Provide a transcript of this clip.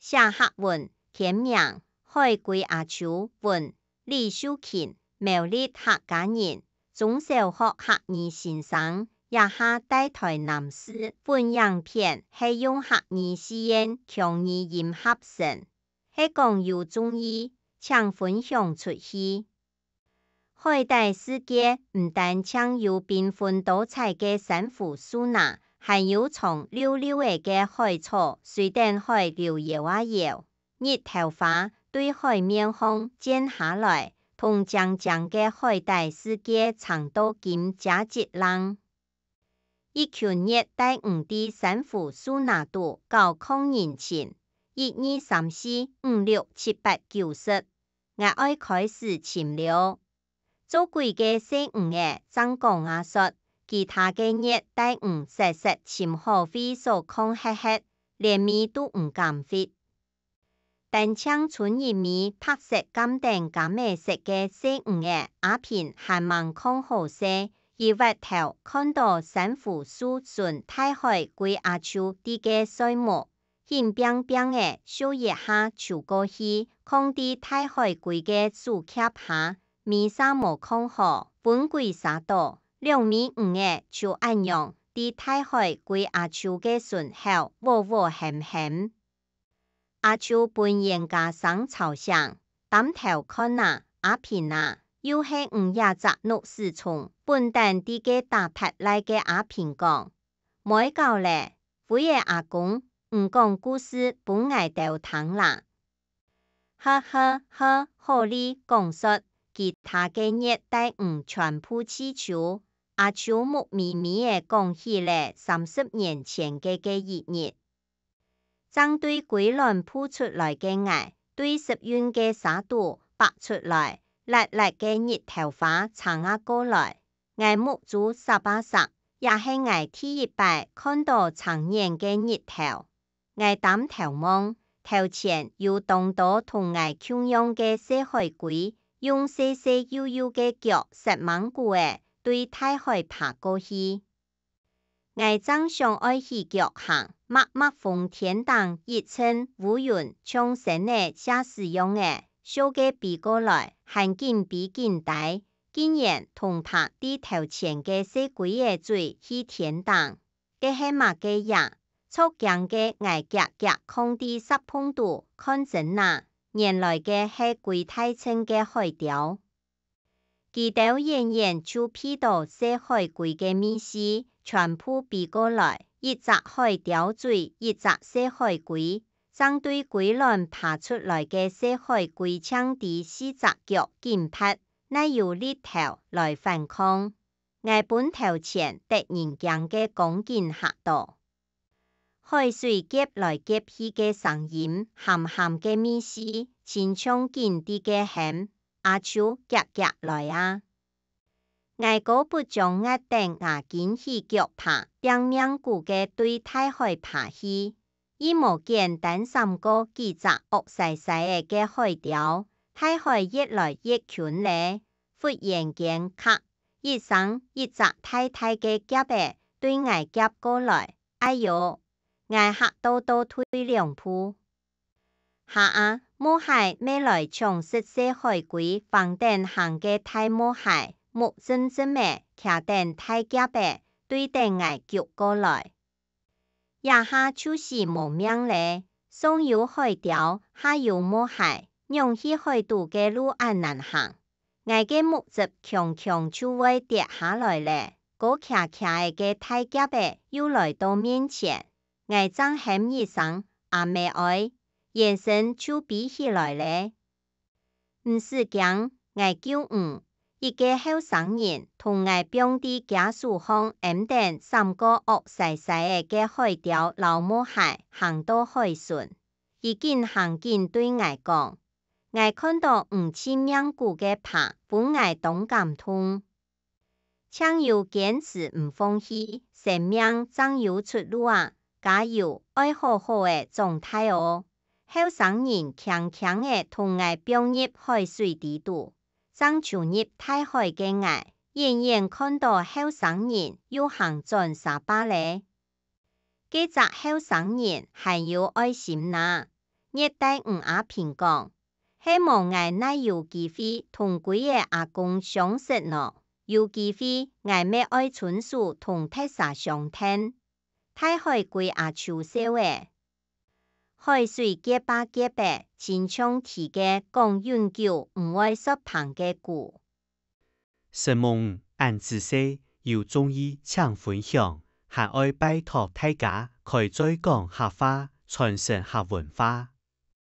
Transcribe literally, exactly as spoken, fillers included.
寫客文，天名，海龜阿秋，文，李秀琴，苗栗客家人，中小學客語先生，這下在臺南市。本影片係用客語四縣腔語音合成，係講有中意，請分享出去。 海底世界毋單淨有繽紛多彩个珊瑚樹林，還有長溜溜仔个海草隨等海流搖啊搖。日頭花對海面項濺下來，同靚靚个海底世界撐到金遮一躘。 一群熱帶魚在珊瑚樹林肚搞抗人情，一、二、三、四、五、六、七、八、九、十，𠊎愛開始尋了。做鬼个細魚仔正講啊說，其他个熱帶魚煞煞尋好位所囥歇歇，連尾都毋敢拂。 單淨伸一尾白色摻等柑仔色个細魚仔阿平還吂囥好勢，一斡頭看著珊瑚樹脣大海龜阿秋在該睡目，緊拚拚仔咻一下泅過去，囥在大海龜个手脅下，尾嗄無囥好，分鬼捎著，兩尾魚仔就恁樣在大海龜阿秋个脣口喔喔喊喊。 阿秋分冤家聲吵醒，擔頭看啊，阿平啊，又係你這隻犢屎蟲！本旦在該打拍賴个阿平講：「莫搞咧，輝仔阿公，你講故事分𠊎兜聽啦！」呵呵呵，好哩，講煞，其他个熱帶魚全部去泅。阿秋目微微仔講起了三十年前个該一日。 正對歸卵孵出來个𠊎，對濕潤个沙肚擘出來，辣辣个日頭花撐啊過來，𠊎目珠眨啊眨，也係𠊎第一擺看著正眼个日頭。𠊎擔頭望，頭前有當多同𠊎共樣个細海龜，用細細幼幼个腳煞猛牯仔對大海爬過去。 𠊎正想愛起腳行，驀驀風天頂一陣烏雲像仙仔射屎樣仔，咻个飛過來，還緊飛緊低，竟然同爬在頭前个細龜仔追去天頂。該係麼个呀？著驚个𠊎遽遽囥在石縫肚看真啊，原來該係歸大陣个海鳥。 佢兜遠遠就鼻著細海龜个味緒，全部飛過來，一隻海鳥追一隻細海龜，正對歸卵爬出來个細海龜淨知四隻腳緊拍，哪有力頭來反抗。𠊎分頭前得人驚个光景嚇著。 海水挾來挾去个聲音，鹹鹹个味緒，親像緊在該喊：「阿秋，遽遽來啊！」𠊎姑不將齧等牙根起腳爬，拚命牯个對大海爬去。一無簡單閃過幾隻惡衰衰仔个海鳥，大海越來越近咧，忽然間，咔！ 一聲，一隻大大个夾仔對𠊎夾過來，哎喲！𠊎嚇到倒退兩步。下啊，毛蟹乜來搶食細海龜橫等行个大毛蟹，目針針仔擎等大夾仔，對等𠊎逐過來。 這下就死無命咧，上有海鳥，下有毛蟹，仰去海肚个路恁難行。𠊎个目汁強強就會跌下來咧，高擎擎仔个大夾仔又來到面前，𠊎正喊一聲「阿姆哀」，眼神就飛起來咧。 毋使驚，𠊎救你！一个後生人同𠊎放在厥手項，揞等閃過惡衰衰仔个海鳥摎毛蟹，行到海脣。佢緊行緊對𠊎講：「𠊎看著你盡命牯个爬，分𠊎當感動。」 淨有堅持毋放棄，生命正有出路啊！加油，愛好好仔長大哦！後生人輕輕仔同𠊎放入海水底肚，正泅入大海个𠊎，遠遠看著後生人又行轉沙壩咧。 該隻後生人還有愛心哪！熱帶魚阿平講：「係無𠊎哪有機會同歸仔阿公相識呢？有機會𠊎乜愛伸手同垤儕相𢯭。」大海龜阿秋笑仔：「海水結巴結仔，親像提个講永久毋會煞迸个鼓。」承蒙恁仔細，有中意請分享，還愛拜託大家開嘴講客話，傳承客文化。